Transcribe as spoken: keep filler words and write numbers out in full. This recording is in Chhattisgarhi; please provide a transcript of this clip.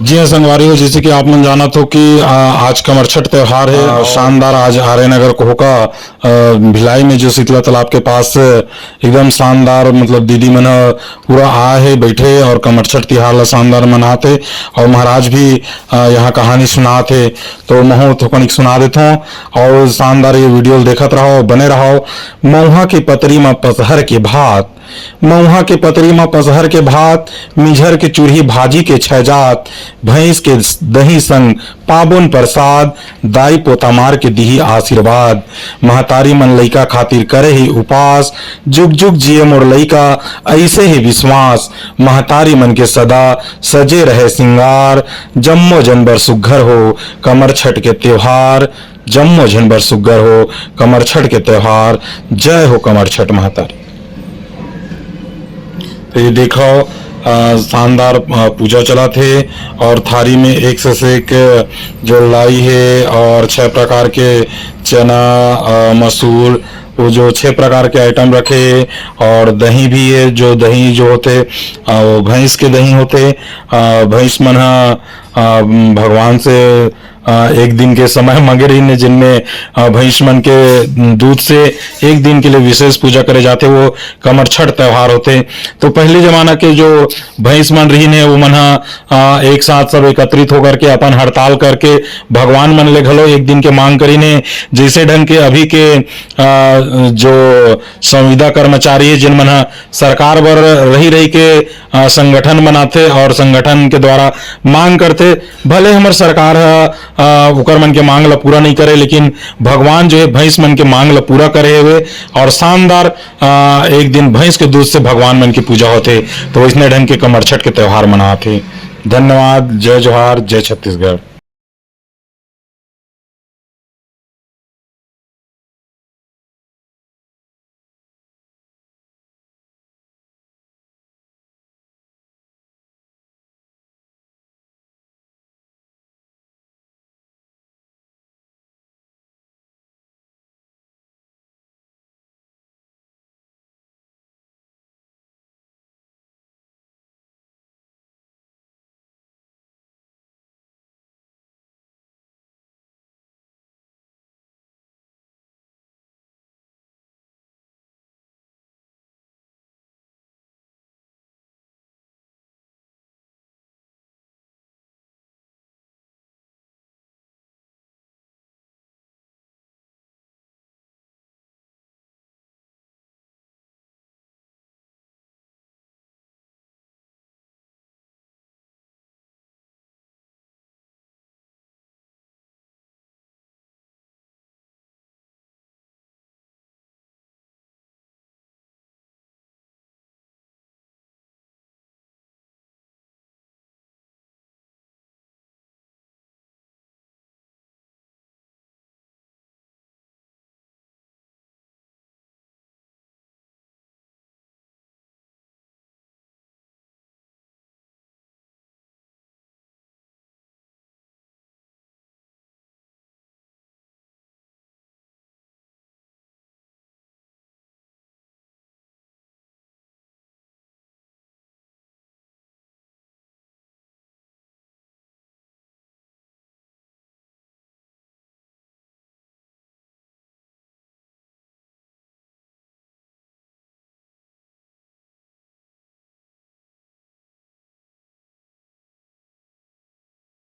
जी हाँ संगवारी हो, जैसे कि आप मन जानत हो कि आ, आज कमरछठ त्योहार है। आ, शानदार आज आर्य नगर कोहका, आ, भिलाई में जो शीतला तालाब के पास एकदम शानदार, मतलब दीदी मन ह पूरा आए हे बैठे और कमरछठ तिहार ला शानदार मनात हे। और महाराज भी आ, यहाँ कहानी सुनात हे, तो महू थोकनिक सुना देथों और शानदार ये वीडियो ल देखत रहो, बने रहो। मऊहा के पतरी म पसहर के भात, मऊहा के पतरी म पसहर के भात, मिझर के चूरही भाजी के छै जात, भैंस के दही संग पाबुन प्रसाद, दाई पोता मार के दिही आशीर्वाद। महतारी मन लइका खातिर करे ही उपास, जुग जुग जिए मोर लइका, ऐसे ही विश्वास। महतारी मन के सदा सजे रहे सिंगार, जम्मो जन बर सुग्घर हो कमरछठ के त्योहार, जम्मो झन बर सुग्घर हो कमरछठ के त्योहार। जय हो कमरछठ महतारी। तो ये देखो, अ, शानदार, अ, पूजा चलत हे और थारी में एक से एक जो लाई हे और छह प्रकार के चना, अ, मसूर, वो जो छह प्रकार के आइटम रखे हे और दही भी हे, जो दही जो होथे, अ, वो भैंस के दही होथे। अ, भैंस मन ह, अ, भगवान से अ, एक दिन के समय मांगे रहिन हे, जिनमें, अ, भैंस मन के दूध से एक दिन के लिए विशेष पूजा करे जाथे, वो कमरछठ त्योहार होथे। तो पहले जमाना के जो भैंस मन रहिन हे, वो मन ह, अ, एक साथ सब एकत्रित होकर के अपन हड़ताल करके भगवान मन ले घलो एक दिन के मांग करिन हे। जैसे ढंग के अभी के, अ, जो संविदा कर्मचारी हे, जिन मन ह सरकार बर रही रही के, अ, संगठन बनाथे और संगठन के द्वारा मांग करथे, भले हमर सरकार ह, अ, ओकर मन के मांग ल पूरा नहीं करे, लेकिन भगवान जो है भैंस मन के मांग ल पूरा करे हुए और शानदार, अ, एक दिन भैंस के दूध से भगवान मन की पूजा होथे। तो इसने ढंग के कमरछठ के त्योहार मनाथे। धन्यवाद। जय जोहार, जय छत्तीसगढ़।